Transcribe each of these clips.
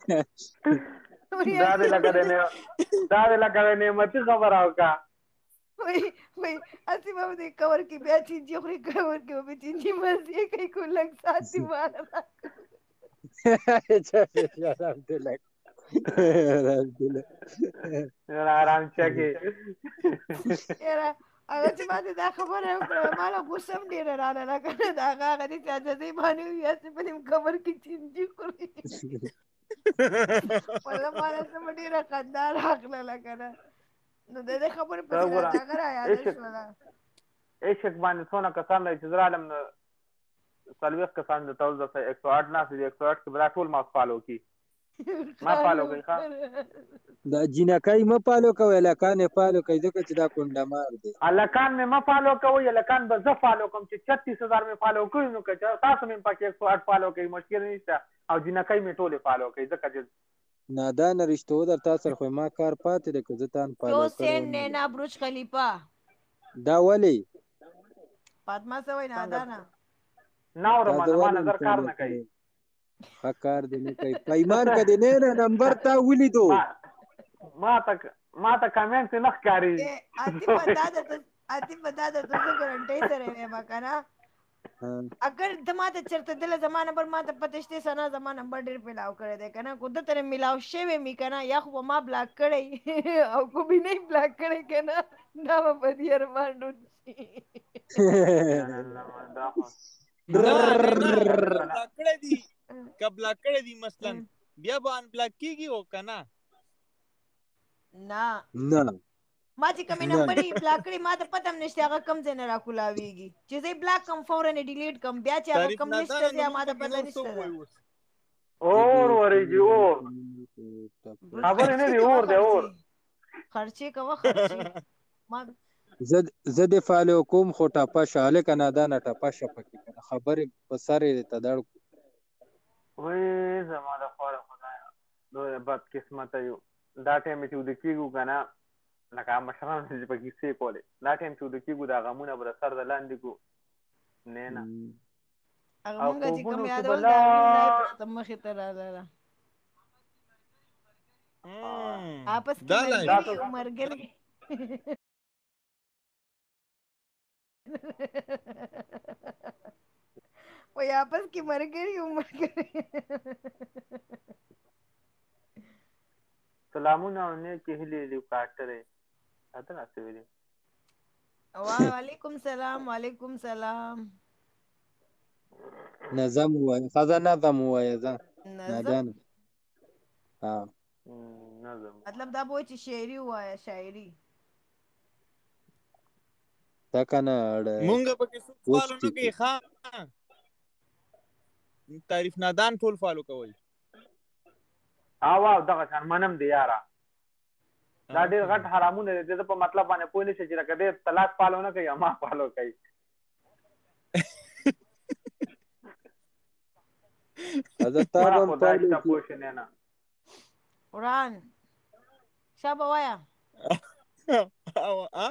دا دې لکه د دا دې لکه د نعمتي خبره وکړه. وای وای اسی به دې کور کې بیا چینجی خوري، کور کې به چینجی مزې کوي، کو لږ ساتي مال. آرام دې لګ، آرام دې لګ، آرام چکه. یاره هغه چې ماته دا خبره وکړه، ما له غوسه هم ډېره راغله که نه، د هغه هغه دې چې عاجزۍ باندې وي، هسې په دې قبر کې چینجی خوري. والله ما له سمه ډېره خندا راغله که نه، نو د دې خبرې پسې راته هغه رایاده شوله. عشق باندې څونه کسان دی چې زه رالم نو 40 کسان د تول دسه 108 ناست دي. 108 کې به دا ټول ما فالو کړي، ما فالو کوي. ښه دا جینکۍ مه فالو کوئ، هلکان یې فالو کوئ، ځکه چې دا کونډه مار دی. هلکان مې مه فالو کوئ، هلکان به زه فالو کوم چې 36,000 مې فالو کړي، نو که تاسو مې پکې 108 فالو کوئ مشکل نشته. او جینکۍ مې ټولې فالو کوي ځکه چې نادانه رښتو در تا سره خو ما کار پاتې دی، که زه تان فالو یو سین نینا برج خلیفه. دا ولې فاطمه څه وایي؟ نادانه نه اورم، زما نظر کار نه کوي. ښه کار دې نه کوي پیمان، که دې نه نه نمبر تا ولیدو. ما ته کمنټ نه ښکاري. عاطف دا درته زه ګارنټۍ سره وایم که نه، اگر ته ماته چېرته دله زما نمبر ماته پته شته، ثنا زما نمبر ډېر پیلاو کړی دی که نه، کو ده ترې میلاو شوی مې که نه، یا خو به ما بلاک کړی او کو مې نه بلاک کړی که نه، دا به په دې ارمان ډون شي. بلاک کړی دی که بلاک کړی دی مثلا بیا به ان بلاک کیږي او که نه؟ نه نه، ما چې کومې نمبر یې بلاک کړي ما ته پته هم نشته هغه کوم ځای نه راکولاویږي، چې زه یې بلاک کړم فوراً یې ډیلیټ کړم، بیا چې هغه کوم لسټ ته ځي ما ته پته نشته. اور ورېږي، اور خبرې نه دي، اور دی اور. خرچې کوه خرچې. زه دې فالو کوم خو ټپه شه هلکه، نادانه ټپه شه پکې که نه خبرې په سر یې درته دړ کړو. وی زما د خواره خدایه لویه بد قسمته یو. دا ټایم چې ویده کېږو که نه، لکه مشرانو چې په کیسې کولې، دا ټایم چې ویده کېږو دا غمونه به د سر د لاندې کړو. نه نه، هغه مونږ چې کوم یادول دا هغې لایف راته مخې ته راغله. آپس کې ملګري او مرګري. وای آپس کې مرګري او مرګري. سلامونه او نیکې هیلې لیوکاټرې راته راته ویلي. وعلیکم سلام. وعلیکم سلام. نظم ووایه ښځه، نظم ووایه ځه نادانه. ها نظم مطلب دا به چې شاعري ووایه، شاعري تا که نه مونږ پکې څوک فالو نه کوي. ښه تعریف نادان ټول فالو کوئ. او دغه شان منم دی یاره، دا ډېر غټ حرامونه دي. زه په مطلب باندې پوه نه شم چې لکه دی طلاق فالو نه کوي، ما فالو کوي. زه تا به هم فالو پوه شې. نه نه وران شابه وایه.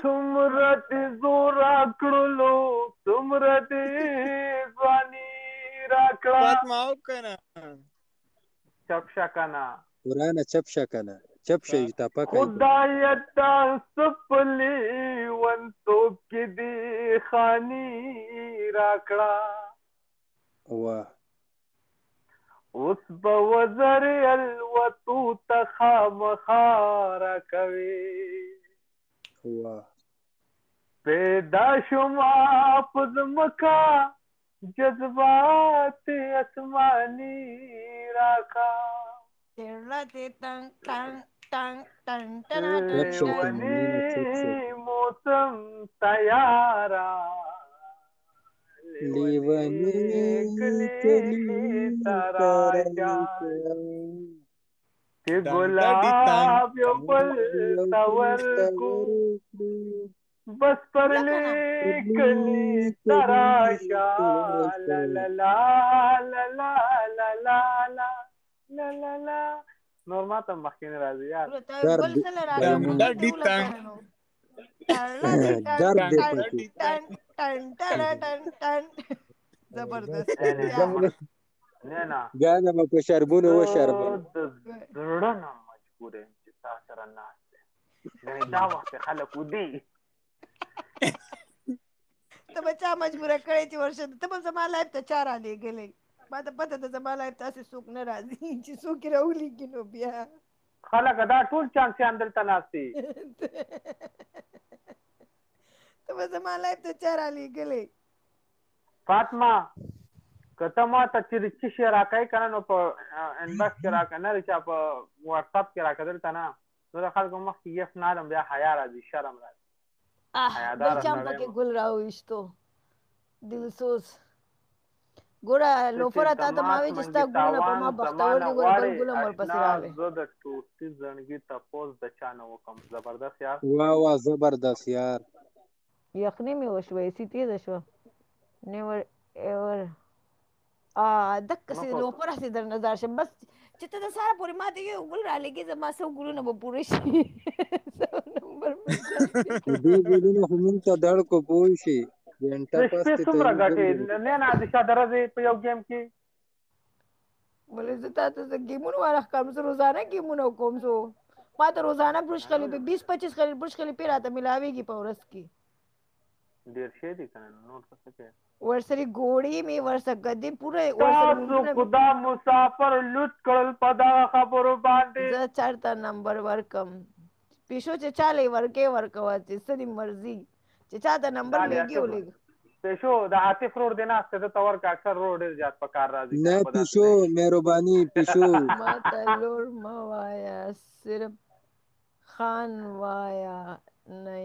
څومره دې زور راکړلو، څومره دې ځواني راکړه. فاطمه او که نه چپ شه که نه ورانه، چپ شه که نه، چپ شئ ټپه کوي. خدای ته سپلی ونتوب کې دې خاني راکړه. واه اوس به وزر الوتو ته خامخا راکوې. واه پیدا شوم په ځمکه جذبات اسماني راکا. ټنګ ټنګ ټنګ ټنګ ټنګ. لیونی موسم تیارا، لیونی کلی تراجا، چې ګلاب یو بل ته ورکو، بس پر لیکلی تراشا. لا لا لا لا لا لا لا لا لا لا. نور ما ته مخکې نه راځي یار. ګل سره راځي. درد دی پکې. زبردست. نه نه ګانه مې په شربونو وشربل. زړه نه مجبور یم چې تا سره ناست یم، ګنې دا وخت خلک ودي. ته به چا مجبوره کړی چې ورشه؟ ته به زما live ته چا رالېږلی؟ ما ته پته ده زما live ته هسې څوک نه راځي، چې څوک یې راولېږي نو بیا خلک دا ټول چانسیان دلته ناست دي. ته به زما live ته چا رالېږلی؟ فاطمه، که ته ما ته چیرې څه شی راکوې که نه، نو په inbox کې راکړه، نه چا په واتساپ کې راکړه، دلته نه. نو د خلکو مخکې gift نه اخلم، بیا حیا راځي، شرم راځي. بل چا هم پکې ګل راوویشتو، دلسوز. ګوره لوفره، تا ته ما وی چې ستا ګلونه په ما بختور دي، ګوره بل ګل هم ورپسې راغی. زه د ټوټي زڼګي تپوس د چا نه وکم. زبردست یار. وا وا، زبردست یار. یخني مې وشوه، ایسي تېزه شوه. نیور ایور دقسې لوفره هسې درنه ځار شم، بس چې ته د سهاره پورې ما ته یو ګل رالېږې، زما څو ګلونه به پوره شي. څو نمبر مې دې ګلونه خو مونږ ته دړکو پوه شي. ګنټه د پس شپې ته څومره یو ګل ګټې نه نه د شا درځي په یو game کې؟ ولې زه تا ته زه ګیمونو والا ښکارم؟ زه روزانه ګیمونه کوم، زه ما ته روزانه برج خلیفه 20-25 خلیفه برج خلیفه راته ملاویږي په ورځ کې. ډېر شی دی کنه، نور څه څه کوې؟ ورسره ګوړې مې ورسره ګدې پوره ورسره تاسو مونږونه. خدا مسافر لوټ کړل په دغه خبرو باندې. زه چرته نمبر ورکم پیشو؟ چې چاله یې ورکې ورکوه، چې څه دې مرضي، چې چاته نمبر دا دی لېږي عاطف ولېږه. پیشو، د عاطف رور دی ناست دی، ته ورکه. اکثر رور ډېر زیات په کار راځي نه کنه په داسې پیشو ځای کې. مهرباني پیشو. ما ته لور مه وایه، صرف خان وایه. نه.